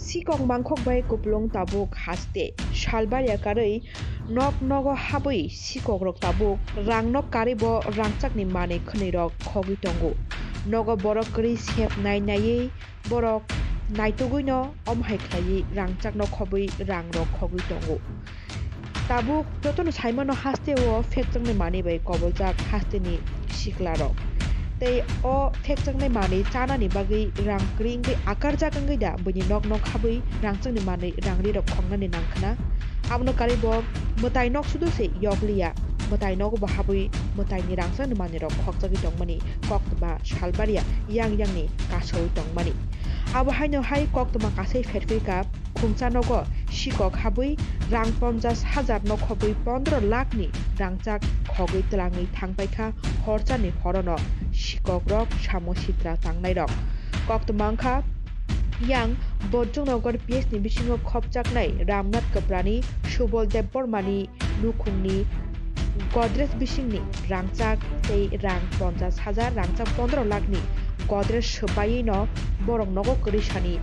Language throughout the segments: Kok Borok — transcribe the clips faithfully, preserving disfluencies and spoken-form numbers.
Sikok mangkhok bai kupulung tabuk haste. Salbari ya karwi nok nogo habwi sikokrok tabuk rang nok karwi bo rangchakni manwi khwnwirok khogwi tongo. Nogo borok kwrwi sep nai naiwi borok naitugwino omo hai khlaiwi rangchakno khobwi rangrok khogwi tongo. Tabuk jotono saimano hasteo phekchangni manwi bai koboljak hasteni siklarok. Tei o phekchangni manwi chanani bagwi rang kwrwi wngwi akarjak wngwi da buini nok nok habwi rangchakni manwi rangrirok khoknani nangkhwna. Abono karwi bo mwtai nok sudu se yokliya, mwtai nogo bo habwi mwtaini rangchakni manwirok khokjagwi tongmani koktwma salbariya yang yangni kasawi tongmani. Abo haino hai koktwma kasai pherphirkha. Khungsa nogo sikok habwi rang ponchas hajar no khobwi pondro lakh ni rangchak khogwi twlangwi thangpaikha horchani horono sikokrok samo sitra tangnairok. Koktwma wngkha yang Bojrongnagar P S ni bisingo khopjaknai Ramnath Kwprani, Subol Debbarmani nukhungni Godrej bisingni rangchak tei rang ponchas hajar, rangchak pondro lakh ni Godrej swpaiwi no borok nogo kwrwi sani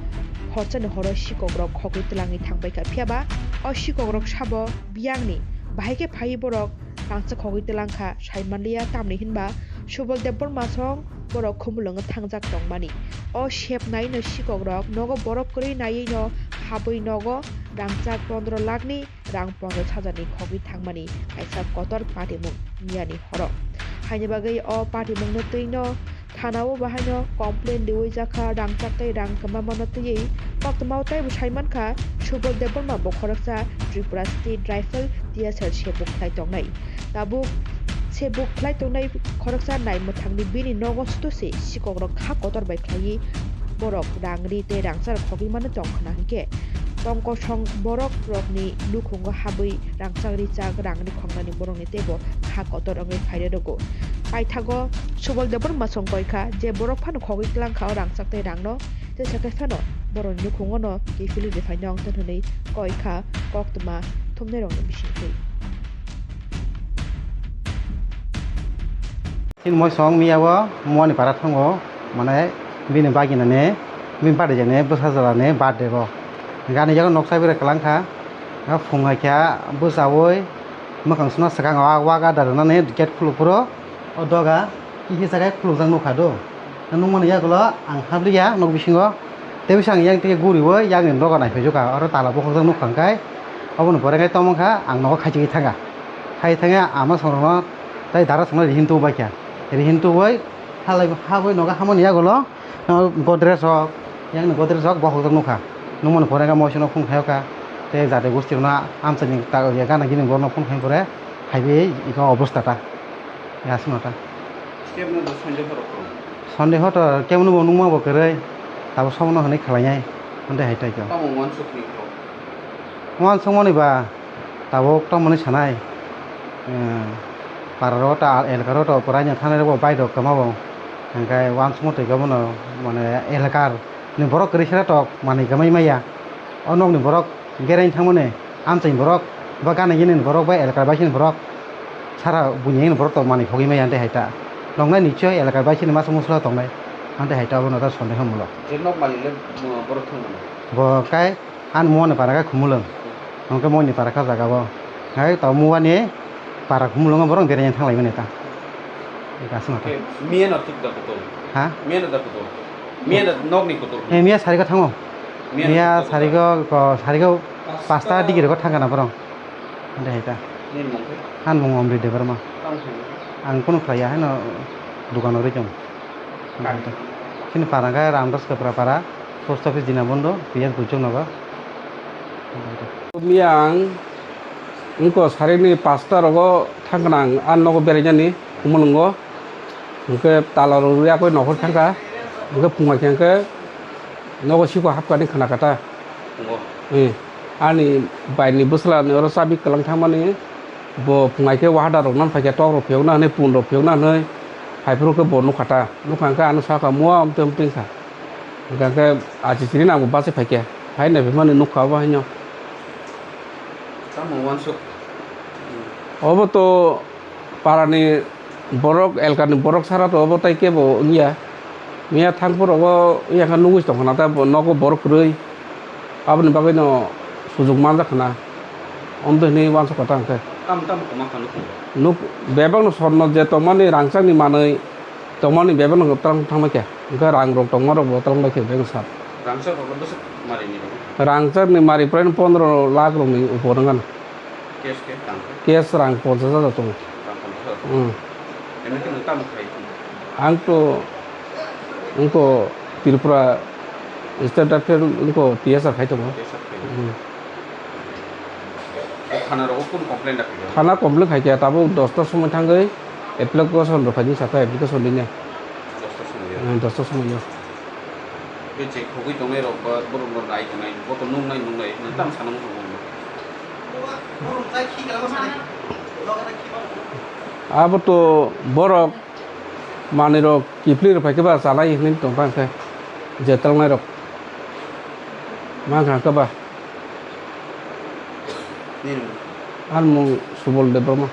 horchani horo sikokrok khogwi twlangwi thangpaikha. Phiyaba o sikokrok sabo biyangni bahai khe phaiwi borok rangchak khogwi twlangkha sai manliya, tamni hinba Subol Debbarma song borok Khumulwngo thangjak tongmani. O sep naiwi no sikokrok nogo borok kwrwi naiwi no habwi nogo rangchak pondro lakh ni rang ponchas hajar ni khogwi thangmani kaisa kotor patimung miyani horo. Haini bagwi o patimungno twino thanao bahaino complain riwi jakha, rangchak tei rang kwmamano twiwi koktwmao teibo saimankha Subol Debbarma bo khoroksa Tripura State Rifle T S R sebuk khlai tongnai. Tabuk sebuk khlai tongnai khoroksa naimwthangni bini nogo sudo se sikokrok kha kotor bai khlaiwi borok rang ri tei rangchak khogwi mano tong khna hinkhe tongkosong borok rokni nukhungo habwi rangchak richak rang ri khongnani borokni teibo kha kotor wngwi phairwi rwgo. Paithago Subol Debbarma song koi kha je borok phano khogwi twlang kha o rangchak tei rangno, tei sakhe phano borokni nukhungono kiphilwi rwphai nong tong hwnwi koi kha koktwma thumnairokni bisingtwi. Chini moisong miya o Muani para thango, mane bini bagina ni, bini bade jani bwsa jala ni birthday bo. Gani yago noksa bere kalang kha, phung hai kha bwsa oi mwkhang suna swkang o waga da rwnani gate khuluk phuru o doga kisa khe khuluk jak nukha do. Nukmani yagulo ang habliya nok bisingo. Tei bisa ang yang tei guriwi yakni nogo naiphaijakha, oro tala bokhokjak nukha hwnkhe, oboni pore khe tongmangkha ang nogo khaichigwi thangkha. Khai thangya ama songrokno tei dara songno rihin tubaikha. Rihin tubai halai habwi nogo hamani yagulo, uh, Godrej rok, yakni Godrej rok bokhokjak nukha. Nukmani pore khe moisono phone khaiyokha, tei jati gosti rokno amchaini ta-, gana gini borokno phone khaiyang pore haiwi iko obostha ta. Aswkno ta. Step no do Sunday horo kho. Sunday horo kemno bo nungma bo kwrwi. Tabuk somono hwnwi khwlainai. Hwnde hai tai khe. Tamo uansuk ni kho. Uansukmani ba tabuk tamoni sanai. Eh, para ro ta elaka ro to pura nya thanai ro bai rok kama bo. Hingkai uansukma twi khe bono mane elakar ni borok kwrwi sera tok manwi kwmai maya. O nokni borok Geraini thangmani amchaini borok, ba gana gini ni borok, ba elakar baisini borok, sara buini ni borok to manwi khogwi maya tei hai ta. Noknai nichoi elakar baisini masa musla tongnai. Ante hai ta abono ta sondeho mulo. Je nok malik le, uh, borok thangmani. Bo kai an muani para kai khumulwng. Hwnkhe moini para kha jaga bo. Hai ta muani para khumulwngo borok beraina thanglaimani ta. Eka aswk no ta. Miya no tuk da kutol. Ha? Miya no da kutol. Miya da nok ni kutol. Eh, miya sari ka thango. Miya Miya no tuk da sari kutol. Ka, ko, sari ka pasta digi rego thangka na borok. Ande hai ta. Nini mung khe? Han mung Omri Debbarma. Tamo thangka? Ang kunu khlaiya, haino dukano rwi tongo. Kani? Chini para khe Ramdas Kwpra para, post office Dinabondo, P S Gujoknagar. Miya ang wngkha sarikni pasta rogo thangkha ang, a nogo berainani Khumulwngo. Hwnkhe tala rok rwi akoi nokhor thangkha. Hwnkhe phungai khe hwnkhe nogo siko hapkani khna kha ta. Phungo? Eh, ani baini bwsla ni oro chabi kwlang thangmani. Bo phungai khe wahada rok nan phaikha, tok rok phiyokna hwnwi, pun rok phiyokna hwnwi, hai phuru khe bo nukha ta. Nukha hwnkhe ano sakha, "Mua, amtwi amtwi," wngkha. Hwnkha khe achi chini nangbo bachai phaikha. Hai naiphimani nukha obo haino. Tamo uansuk? Obo to parani borok, elkani borok sara to obo tai kebo wngya. Miya thangphuru obo wngya khe nugwi tongkha na ta, bo nogo borok kwrwi. Aboni bagwino sujuk manjak khna. Omtwi hwnwi uansuk kha ta hwnkhe. Tamo tamo kwma kha nukhung? Nuk bebakno sorno je tongmani rangchakni manwi tongmani bebakno twlang thangbai kha. Hwnkhe rangrok tongmarokbo twlang bai kha bebakno sar. Rangchakrokno bwswk marini rw? Rangchakni mari puraino pondro lakh rokni upor wngkha. Cash khe tang khe? Cash rang ponchash hajar tongo. Rang ponchash hajar? Hmm. Emni khe nwng tamo khai? Ang to wngkho Tripura State Rifle wngkho T S R khai tongo. T S R khai. Hmm. O thana rogo kunu complain da khaikha? Thana complain khaikha, tabuk dosta somoi thangwi application rw khaidi sakha, application rinai. Dosta somoi o? Hmm, dosta somoi o. Tei je khogwi tongnai rok ba borok rok nai tongnai, bo to nuknai nuknai, nwng tamo sana muchung bo. Abo to borok manwi rok kiphilwi rw phaikhe ba chanai hwnwi tong tang khe je twlangnai rok mankha khe ba. Nini mung? Ani mung Subol Debbarma.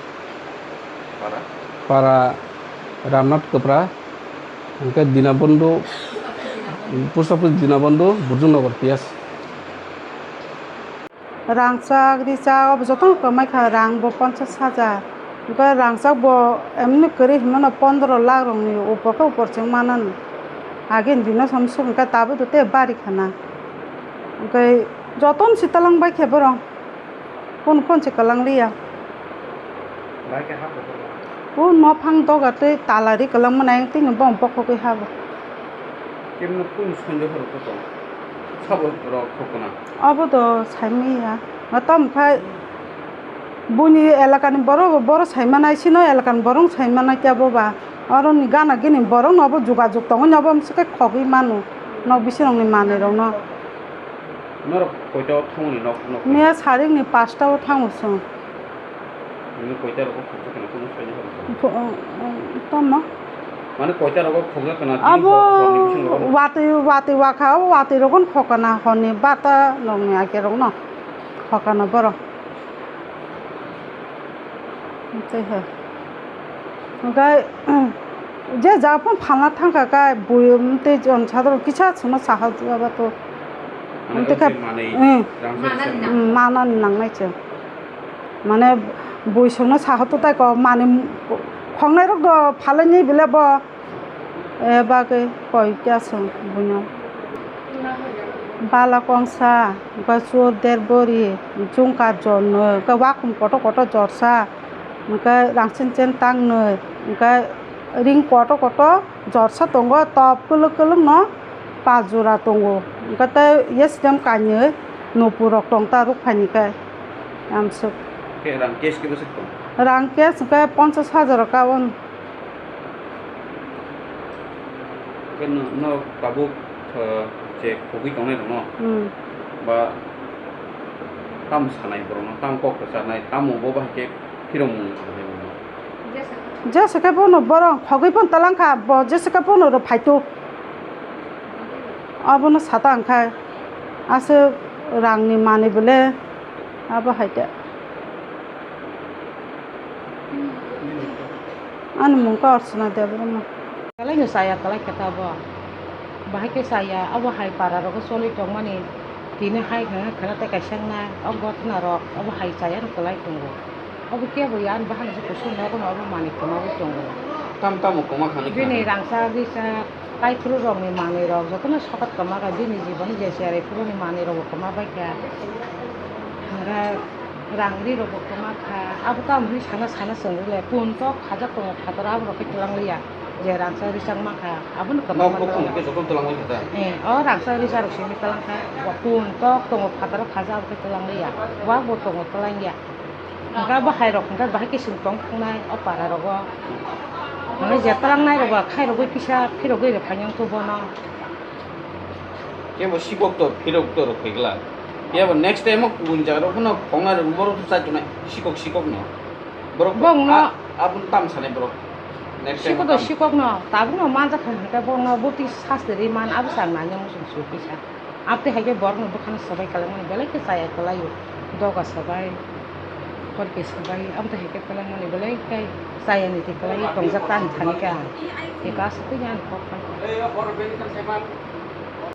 Para? Para Ramnath Kwpra, hwnkhe Dinabondhu, post office Dinabondhu, Burjungnagar P S. Rangchak, richak, obo jotono kwmai kha, rang bo ponchash hajar. Hwnkhe rangchak bo emni kwrwi hinmano pondro lakh rokni upor khe upor chwng mananw. Agini dino samsuk hwnkhe tabuk do tei bari khana. Hwnkhe jotono se twlang bai khe borok. Phone phone se kwlang liya. Bai khe ha kuphur ba? O nophang doga tei tala ri kwlangma nai tini bo bokhogwi ha bo. Kemno kunu sonjo horo khe tong? Sabo rok khokna? Abo do saimanya. Matam khai buini elakani borok, borok saimanai, sino elakani borok saimanai khe abo ba. Oroni gana gini borokno abo jogajog tongwi no abo amswk khe khogwi mano. Nok bisingni manwi rokno. Norok koita o thangmani nok, nok? Miya saringni pasta o thango chwng. Nini koita rogo khokjak kana kunu saini horo? Pho-, um, um, tamo? Mane koita rogo khokjak kana? Abo tini hor, horni bisingo rogo? Watwi, watwi wakha, abo watwi rogon khokana horni bata nokni ake rokno khokana borok. Tei hai. Hwnkhe, je ja phano phalna thangkha khe, bui tei jon sadok kisa chwngno saha jaba to. Mane tei khe, ote manwi, hmm, rang manani nang-, hmm, manani nangnai chwng. Mane bui chwngno saha to tai kok, manwi khongnai rok do phalaini bile bo. E bagwi koi kya chwng buino. Bala kongsa, hwnkhe chur der bori, chungkar jor nwi, hwnkhe wakhum kotor kotor jorsa, hwnkhe rangsen chen tang nwi, hwnkhe ring kotor kotor jorsa tongo, top kwlwk kwlwk no pas jora tongo, hwnkhe tei yestem kainwi nupur rok tong ta ruk phaini khe amswk. Khe rang cash khe bwswk tong? Rang cash hwnkhe ponchash hajar o kaon. Hwnkhe no, no tabuk, uh, je khogwi tongnai rokno, hmm, ba tamo sanai borokno, tamo kok rwcharnai, tamo bo bahai khe phirokmung sanai borokno? Jesa khe bono borok khogwi phano twlang kha, bo jesa khe bono rw phaitu. Abono sata hwnkhe aswk rangni manwi bole abo hai khe. Ani mung khe Archana Debbarma. Kwlaino chaya kwlai khe ta bo. Bahai khe chaya, abo hai para rogo choli tongmani tini hai khwna khwna tei kaisa wngnai, o gotna rok abo hai chaya no kwlai tongo. Abo kebo ya ani bahan se kusuk nogo no abo manwi kwmawi tongo. Tam tamo kwma khani bini khana? Rangchak richak, taiphuru rokni manwi rok jotono sokat kwma kha, bini jiboni je cherai phuruni manwi rokbo kwma bai kha. Hwnkhai rang ri rokbo kwma kha. Abo tamo hwnwi sana sana chwng rwle, puntok khajak tongo phataro, abo rok khe twlang liya. Je rangchak richak mankha, abono kwbangma nok bukhuk tongo. Hwnkhe jotono twlangwi khe ta? Eh, o rangchak richak rok simi twlang kha, bo puntok tongo phataro khajak, abo khe twlang liya, wak bo tongo twlang ya. Hwnkhe bo hai rok hwnkhe bahai khe chwng tong thangnai o para rogo. Hwnwi je twlangnai rok bo khai rogwi kisa phirogwi rw phai wngkha bono. Kebo sikok to phirok to rok phaikla. Kebo next time o kubun jaga rok phano khongnai rok borok to chaitongnai sikok sikok no. Borok bongno a-, aboni tam sanai borok. Next time sikok to tam. Sikok no, tabuk no manjak kha hwnkhe bongno bwtwi sasti rwi man abo chang nai nang muchung su kisa. Abtwi hai khe borok no bwkhano swbai kwlai mani belai khe chaya kwlai o. Doga swbai, hor khe swbai, abtwi hai khe kwlai mani belai khe chaya ni twi kwlai tongjak ta ani thani khe ang. Eko aswk twi ani kok kha.